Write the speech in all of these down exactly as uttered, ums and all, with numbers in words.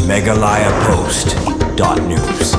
Meghalaya Post dot news.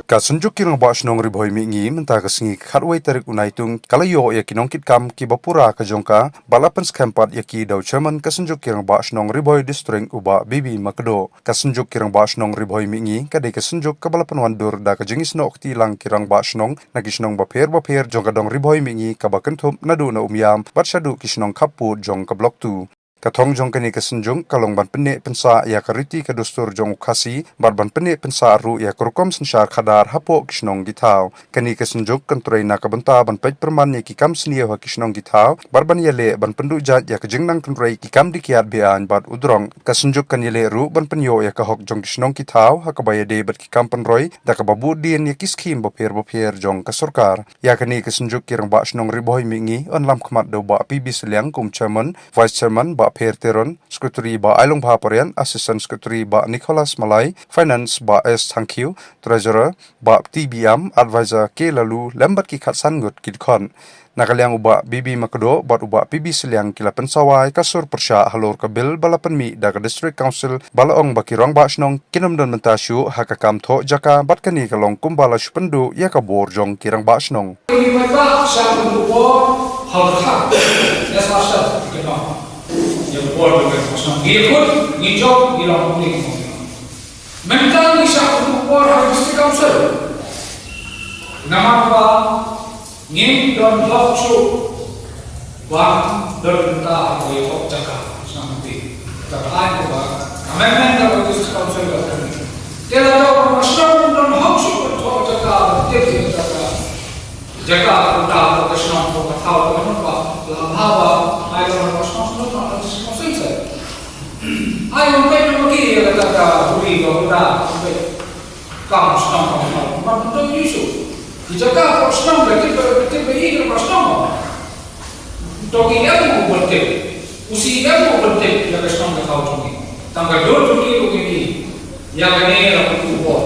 Ka Synjuk ki Rangbah Shnong Ri Bhoi Mihngi mynta ka sngi ka khatwei tarik u Naitung ka la ïoh ïa ki nongkitkam kiba pura ka jong ka bad la pynskhem pat ïa ki da u Chairman ka Synjuk ki Rangbah Shnong Ri Bhoi District u Bah B B Makdoh. Ka Synjuk ki Rangbah Shnong Ri Bhoi Mihngi ka dei ka synjuk kaba la pynwandur da ka jingisnoh kti lang ki rangbah shnong na ki shnong bapher bapher jong ka dong Ri Bhoi Mihngi kaba kynthup naduh na Umiam bad shaduh ki shnong khappud jong ka Block two. Ka thong jong kane ka synjuk ka long ban pynneh pynsah ïa ka riti ka dustur jong u Khasi bad ban pynneh pynsah ruh ïa ka rukom synshar khadar hapoh ki shnong ki thaw. Kane ka synjuk kan trei na ka bynta ban peit pyrman ïa ki kam sniew ha ki shnong ki thaw bad ban ïaleh ban pynduh jait ïa ka jingnang tynrai ki kam dih kiad be-aiñ bad u drok. Ka synjuk kan ïaleh ruh ban pynïoh ïa ka hok jong ki shnong ki thaw ha kaba ïadei bad ki kam pynroi da kaba buh dien ïa ki skhim bapher bapher jong ka sorkar. Ïa kane ka synjuk ki Rangbah Shnong Ri Bhoi Mihngi yn lam khmat da u Bah P B Sylliang kum Chairman, Vice Chairman Bah Pher Teron, Secretary Bah Ailongbha Pariat, Assistant Secretary Bah Nicholas Malai, Finance Bah S Thangkhiew, Treasurer Bah T B Am, Advisor K Lalu lem bad ki khatsan ngut ki dkhot. Na ka liang u Bah B B Makdoh bad u Bah P B Sylliang ki la pynsawa ïa ka sur pyrshah halor ka bill ba la pynmih da ka District Council ba la ong ba ki rangbah shnong kin ym don bynta shuh ha ka kam thoh jaka bad kane ka long kumba la shu pynduh ïa ka bor jong ki rangbah shnong. Ngi mait ba sha u bor ha ka kha. Ya sa sha ka nong. Ya bor ka shnong. Ngi khut ngi jop ngi long ngi. Mynta ngi sha u bor ha District Council. Namar ba ngim don hok shuh. Ba don bynta ha ka ïoh jaka shnong ti. Ka ai ko ba amendment ka District Council ka. Te la da ba shnong don hok shuh ba thoh jaka ba tip ïa jaka. Jaka ka ta ka shnong ka thaw ka ba la ba ai ka shnong shnong ka District Council. Ai wan peit wan peit ïa kata ka buri ka huda, wan peit. Kam shnong kam shnong. Wan peit wan peit ïa shu. Ki jaka ka shnong ka tip ka tip ka i ka shnong. To ki em u ban tip. U si em u ban tip ïa ka shnong ka thaw jong ngi. Tang ka dur jong ngi u ngi. Ïa kane la ku bor.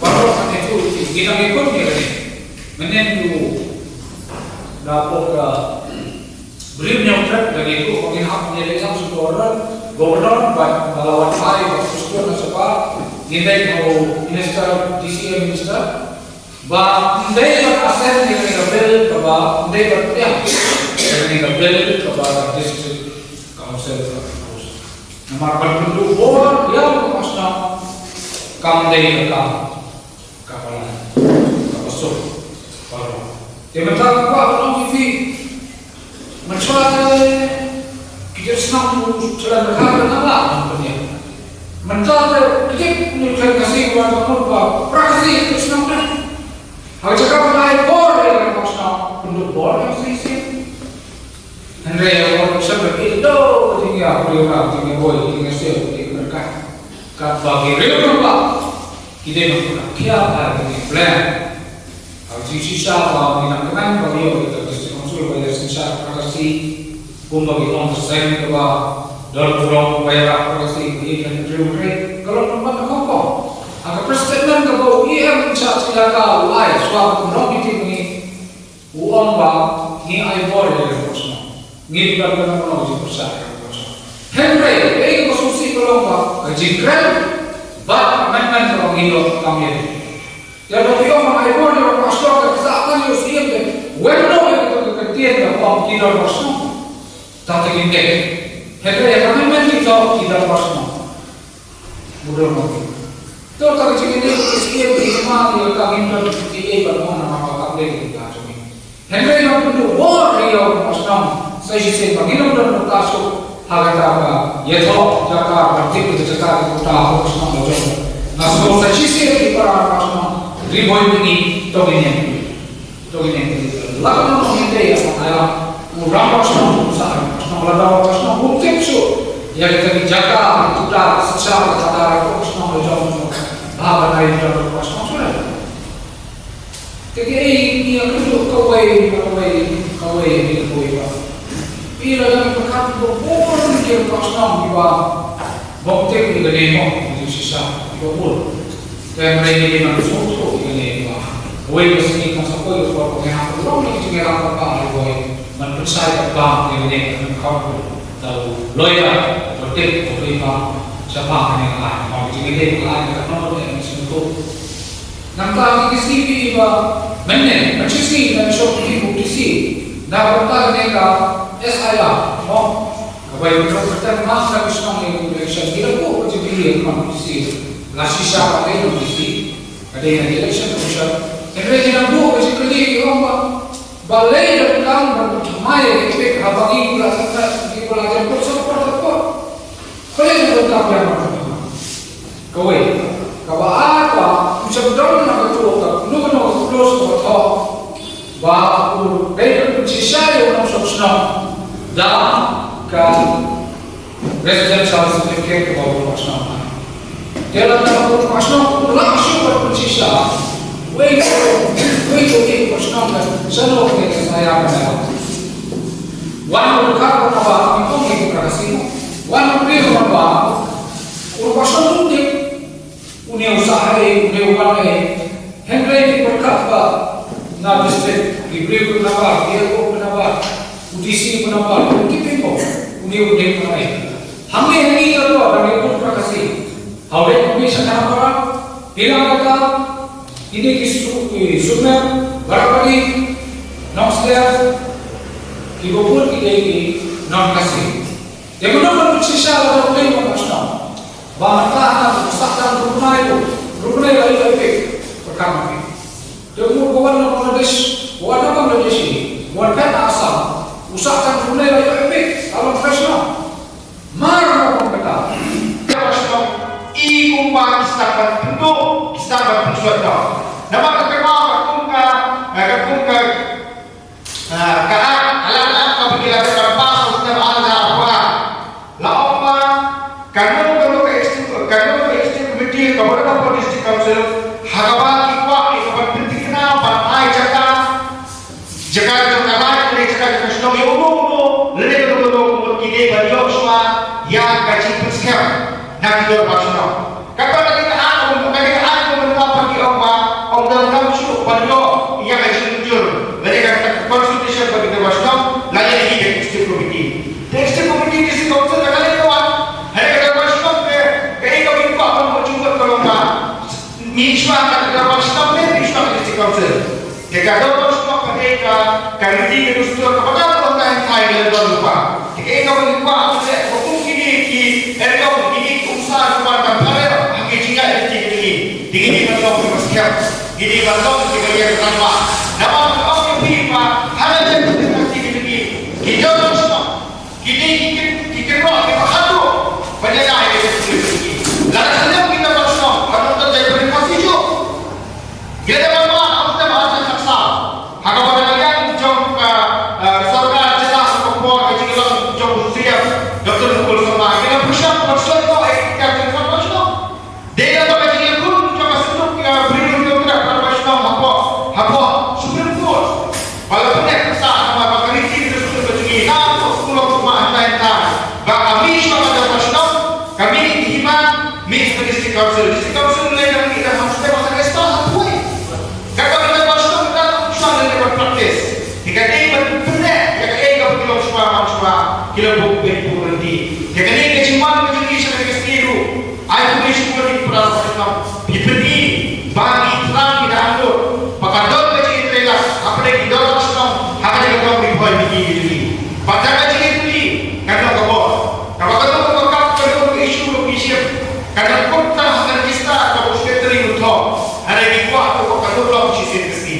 Baroh kane tu ki ngi nang ikut ïa kane. Mynnin tu da pok ka Briew ñiewtrep da ngi tuh ba ngin hap ïa leh ïa u Governor, Governor bad ba la wan phai ba u Supreme na sapa, ngin dei ba u Minister, D C A Minister, ba ngin dei ba assent ïa kane ka bill kaba ngin dei ba pdiang ïa kane ka bill kaba District Council ka propose. Namar ban pynduh bor ïa u Commissioner kam dei ka kam. Ka balang, ka basuk, ka balang. Te mynta ka kwah ban ong ïa phi, mynta te ki jait shnong u Sylliang Dkhar ka nang lah ban pynïap. Mynta te ki jait u Sylliang Khasi u wan ban pynïap, pra Khasi ki jait shnong te. Ha ka jaka ban ai bor ïa ka shnong, pynduh bor ïa ka Khasi. Hynrei ïa ka sha ka ki do ka jingïa, ka jingïa boi, ka jingïa siew, ka jingïa berkat. Katba ki riew rangbah ki dei ban pynkhia ba ki plan. Ka jingshisha ba ngi nang kynmaw ba ïoh ïa ka District Council ba ïa shisha ka Khasi kumba ki ong ka seng kaba don burom ba ïarap ka Khasi ba ïa ka riew hynrei ka long kumba ka kongkong. Ha ka press statement kaba u E M in charge ka jaka u ai shuwa ba kum long meeting ngi U ong ba ngi ai bor ïa ka shnong. Ngi dei ban pynlong ka jingpyrshah ïa ka shnong. Hynrei ei ka sngewsih ka long ba ka jingkren bad amendment ka ngi ïoh kam ïa. Ïa ka ïoh ban ai bor ïa ka shnong ka sa ka ïoh siem de. Wen no ïa ka ktien ka ong ki don ka shnong. Ta te ki dei. Hynrei ïa ka amendment ki ïoh ki don ka shnong. Mudor mati. To ta ka jingïadei ka siem ki hima ki ka ngim don ki ei ban ong namar ba kam dei ki ka jong ngi. Hynrei ban pynduh bor ïa u Mawsynram sa shisien ba ngin ym don ka suk ha kata ka ïathoh jaka ban tip ka jaka ki kata ha u Mawsynram ba jong. Nga sngewbha sa shisien ki para Mawsynram Ri Bhoi Mihngi to ngin ïa. To ngin ïa la ka nong ngin te ïa sa ïa u ram ba shnong u sa ram ba shnong la da ba shnong u tip shu ïa ka jaka u ta sa cha ka ta da ko shnong le jong shnong ba ba nai da ko shnong shu le. Te ke ei ni ïa ka ju ka wei ka wei ka wei ni ka wei ba. Pi la da ka khat ko ko ni ke ba shnong ba. Bok tip ni ka dei mo ni shisha ni ka bul. Te hynrei ngi dei ban sngewthuh ïa kane ba wei ka sngi kan sa poi ka por ba ngi hap long ïa ka jingïarap kaba ha Ri Bhoi ban pynshai kaba ïa kane ka pynkham da u lawyer ba tip ba pynkham. Shaphang kane ka aiñ, mo, jingïadei ka aiñ ka don ne ka sngewthuh. Nangta ki sngi phi i ba mynne, mynshwa sngi ngan shong ki U T C. Da bynta kane ka S I R, mo. Kaba ïa ka kyrteng ma ka shnong ïa ka election, ki la buh ka jingkylli ha U T C. La shisha ka dei U T C, ka dei na Election Commission. Hynrei ki la buh ka jingkylli, ki ong ba balei donkam ban thymmai ïa ka EPIC haba ngi la, ngi la jan pur sa pur sa pur. Balei donkam ïa ka? Kawei, kaba ar, ba u shem don na ka tu ka kano kano ka clause kaba thoh ba u dei ban pynshisha ïa u nongshong shnong da ka residential certificate kaba u nongshong shnong. Te lada u nongshong shnong u lah shuh ban pynshisha, wei, wei, wei u nongshong shnong kan shano ka sa ïa ka. Wan u ka ba, wan u ka ba, wan u ka ba, u nongshong shnong u dei Une u sah ei, une u wan ei. Hynrei ki pyrkhat ba na district, ki briew ki nambar, ki A O ki nambar, u D C ki nambar, ki pynpaw, une u dei u wan ei. Hangne hangne ka daw, hangne u Uttar Khasi. Hawai, kumi sha Khanapara, Pilangkata, kine ki Su-, ki Sumer, Barapani, Nongsder, kiba bun ki dei ki non Khasi. Te mynno ban pynshisha lada u dei u nongshong shnong? Ba mynta hana u sah tang ruh bnai, ruh bnai la ïoh EPIC, pyrkhat ma phi. Te u mut ba wan na Bangladesh, ba wan na Bangladesh hi, ba wan phet na Assam, u sah tang ruh bnai la ïoh EPIC, ka long professional. Mar ba wan kata. Ka nongshong shnong i kumba ki sdang ban pynduh, ki sdang ban pynshlur noh. Namar ka kynmaw ka kum ka, ka kum ka Ah, ka Act, ka Land Act kaba ki la dep ban pass ha u snem ar hajar arphew ar. La ong ba kano kano ka executive, kano kano ka executive committee kaba don hapoh District Council, ha kaba ki kwah ïa ka ban pynthikna ban ai jaka, jaka jong ka raid lane jaka jong ka shnong ïa uno uno lane kano kano ka mut ki dei ban ïoh shuwa ïa ka jingpynskhem na ki dorbar shnong. Katba kane ka aiñ, kane ka aiñ ka mynta pat ki ong ba ym donkam shuh ban ïoh ïa ka jingmynjur lane ka consultation bad ki dorbar shnong, la ïa hi ka executive committee. Te executive committee district council ka la leit ka wan, hynrei ka dorbar shnong ka, kaei kaba ki kwah ban mut jingmut ka long ba mih shuwa ka dorbar shnong ne mih shuwa ka district council. Te ka dorbar shnong ka dei ka, ka riti ka dustur kaba dang long ka hynrei ka la don lypa. Te kaei kaba ngi kwah ban leh ba kum kine ki, eh, kum kine ki umsar kiban ban pynlong ha ki jingïaid lynti ki jong ngi, te ngi dei ban long kiba skhem, ngi dei ban long kiba ïeng rangbah. Namar nga ong ïa phi ba ha la jan ka lynti ki jong ngi, ki dorbar shnong ki dei ki kyn, ki kynroh kiba haduh ban ïada ïa ka jingkylli ki jong ngi. Lada shu lem ki dorbar shnong, ka nongthoh jait bynriew Khasi juh. Ngi la dep ban wad ha u snem ar hajar khatsaw, ha kaba da ka liang jong ka, eh, sorkar jylla ha ka por ka jingïalang jong u C M Doctor Mukul Sangma, ngi la pyrshang ban soi noh ïa ki kam jingïalang ba shnong. Dei na ka bynta ka jingïakhun jong ka synduk, eh, briew jong ka dorbar shnong hapoh, hapoh Supreme Court. Ba la pynlong pyrshah namar ba ka riti ka dustur ka jong ngi, na ka kulong kumba hynda hynda, ba ka mih shuwa ka dorbar shnong, ka mih ki hima, mih ka district council, district council lei dang mih dang ham step ha ka esta ha poi. Ka ka dorbar shnong ka dang shuwa lei ban practice. Te ka dei ban pynleh ïa kaei kaba ki long shuwa man shuwa, ki la buh pynpur lynti. Te kane ka jingwan ka jong ngi sha ka S T ruh. Ai khublei shibun ïa ki para para shnong. Phi pyni ba ngi thrang ngi da angnud ba ka don ka jingïatreilang hapdeng ki dorbar shnong ha kane ka dong Ri Bhoi Mihki ka jong ngi. Bad da ka jingïatreilang ngan long ka bor. Kaba ka dong ka kap ka dong ka issue ka issue. Ka dang kut tang ha ka register kaba u secretary u thoh. Hynrei ngi kwah ba ka dong long shisien ka sngi.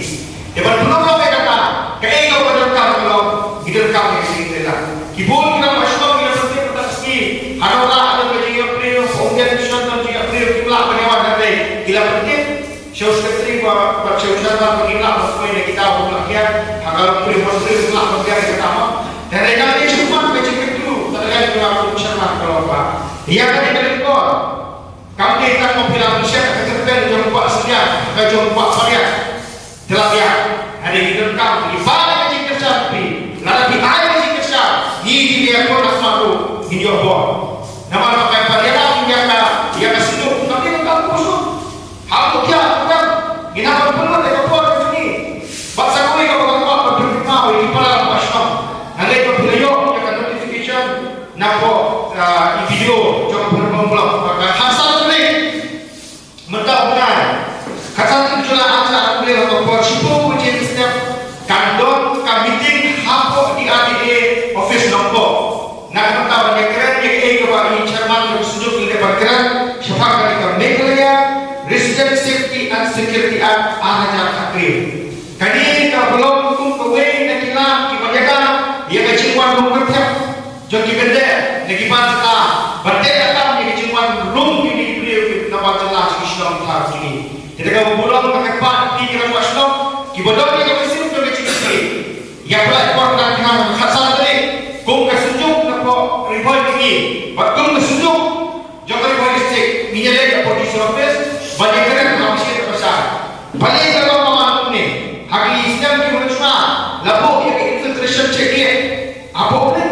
Te ban pynlong ïa kata, kaei kaba donkam ka long, ngi donkam ïa ka jingïatreilang. Ki bun ki rangbah shnong ki la pyntip mynta ka sngi. Hano la don ka jingïapriewspah, umdien mission don jingïapriewspah, kim lah ban ïawan hynrei ki la pyntip sha u secretary bad sha u chairman ba kim lah ban poi na kita ba kim lah kiar. Ha ka long briew ba briew kim lah ban kiar ïa kata mo. Hynrei ka dei shuh ban ka jingkyntu, kata ka jingkyntu chairman ka long ba ïa kane ka lyngkor. Kam dei tang ba phi la pynshet ka kyrteng jong u Bah Syndiat, ka jong u Bah Pariat. Te la biang, hynrei ngi donkam, ngi pan ka jingkyrshan phi. Lada phi ai ka jingkyrshan, ngi, ngi ïa pynlong sngewthuh, ngin ïoh bor. Namar ba ka ban ïalam ïa ka, ïa ka synduk, kam dei donkam ka suk. Hapoh ïa ka, ngin hap ban pynlong ïa ka bor ka jong ngi. Bad sa kawei kaba nga kwah ban pynkynmaw ïa ki para rangbah shnong. Hynrei ba phi la ïoh ïa ka notification. Napoh, ah, i video jong ka Phyrnbong Block. Safety and Security Act ar hajar khatkhyndai. Kane ka long kum kawei na ki lam kiba ïada ïa ka jingwan rung kyrthep jong ki kyndit na ki bar jylla, bad tang ïa ka jingwan rung kine ki briew na bar jylla sha ki shnong thaw kine. Te da kaba burom ka kyrpad ïa ki rangbah shnong kiba don ïa ka mynsiem jong ka jingkyrkhu, ïa pynlait por na ka khatsan tarik kum ka Synjuk na pdeng Ri Bhoi Kynrad bad kum ka Synjuk jong ka Ri Bhoi District, ngin ïaleit hapoh D C office ban ïakren ha ka bynta ka bashar. Balei ka long ka man kumne? Ha ki snem kiba la jia la buh ïa ka infiltration check gate hapoh ne.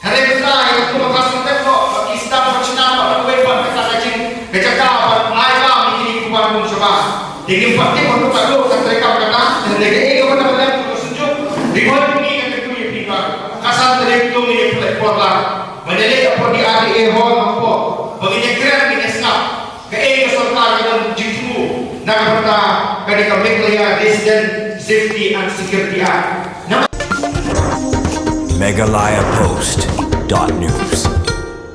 Hynrei mynta ïa ka kum ka State ko, ki staff ka China ba la wei ban kata ka jing ka jaka ban ai ba mi kini ki ban kum shabar. Te ngim pat tip ba ka trei kam kata, hynrei kaei kaba na ka lem ka Synjuk, Ri Bhoi Kynrad ka kyntu ïa phi ba ka san tarik to ngin ïa pynlait por lang. Ban ïaleit hapoh D R D A hall hapoh ba ngin ïakren, ngin ïasngap kaei ka sorkar ka don jingthmu na ka bynta kane ka Meghalaya Resident Safety and Security Act. Na Meghalaya Post dot news.